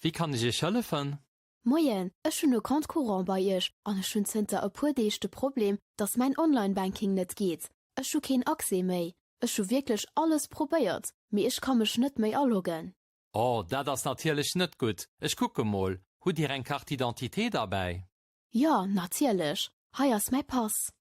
Wéi kann ech Iech hëllefen? Moien, ech hunn e Compte courant bei Iech an ech hunn zënter e puer Deeg de Problem, dass mäin Online-Banking net geet. Ech hu keen Accès méi. Ech hu wierklech alles probéiert, mee ech ka mech net méi aloggen. Oh, dat ass natierlech net gutt. Ech kucke mol. Hutt Dir eng Carte d'identité derbäi? Jo, natierlech. Hei ass mäi Pass.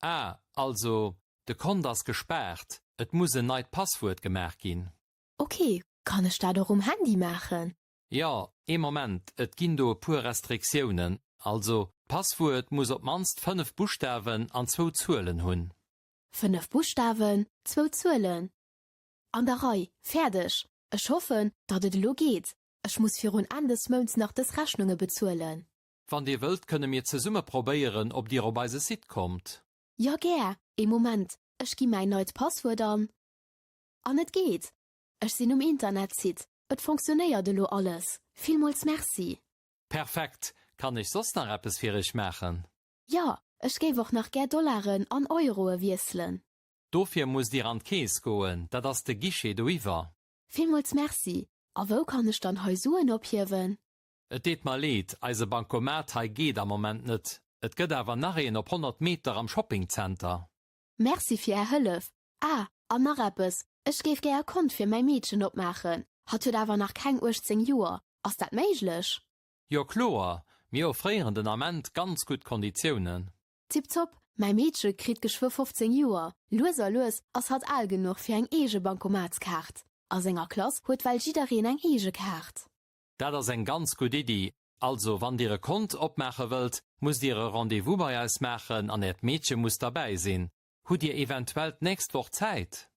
Ah, also, de Kont ass gespaart. Et muss en neit Passwuert gemaach ginn. Ok, kann ech dat och um Handy maachen? Jo, ee Moment, et ginn do e puer Restriktiounen. Also, d'Passwuert muss op d'mannst 5 Buschtawen an zwou Zuelen hunn. 5 Buschtawen, zwou Zuelen. An der Rei, fäerdeg! Ech hoffen, datt et elo geet. Ech muss virun Enn des Mounts nach dës Rechnunge bezuelen. Wann Dir wëllt, kënne mir zesumme probéieren, ob Dir op eise Site kommt. Jo, gär! Ee Moment, ech gi mäin neit Passwuert an. An et geet! Ech sinn um Internetsite, et fonctionnéiert elo alles. Villmools Merci! Perfekt! Kann ech soss nach eppes fir Iech maachen? Jo, ech géif och nach gär Dollaren an Euroe wiesselen. Dofir musst Dir an d'Keess goen, dat ass de Guichet doiwwer. Villmools Merci! A wou kann ech dann hei Suen ophiewen? Et deet mer leed, eise Bancomat hei geet am Moment net. Et gëtt awer nach een op 100 Meter am Shoppingzenter. Merci fir är Hëllef. Ah, an nach eppes, Ech géif gär e Kont fir mäi Meedchen opmaachen. Hatt huet awer nach keng 18 Joer. Ass dat méiglech? Jo kloer, mir offréieren den Ament ganz gutt Konditiounen. Tiptop, mäi Meedche kritt geschwë 15 Joer. Lues a lues ass hatt al genuch fir eng eege Bankomatskaart. A senger Klass huet well jiddereen eng eege Kaart. Dat ass eng ganz gutt Iddi. Also wann Dir e Kont opmaache wëllt, musst Dir e Rendez-vous bei eis maachen an Äert Meedche muss derbäi sinn. Hutt Dir eventuell d'nächst Woch Zäit?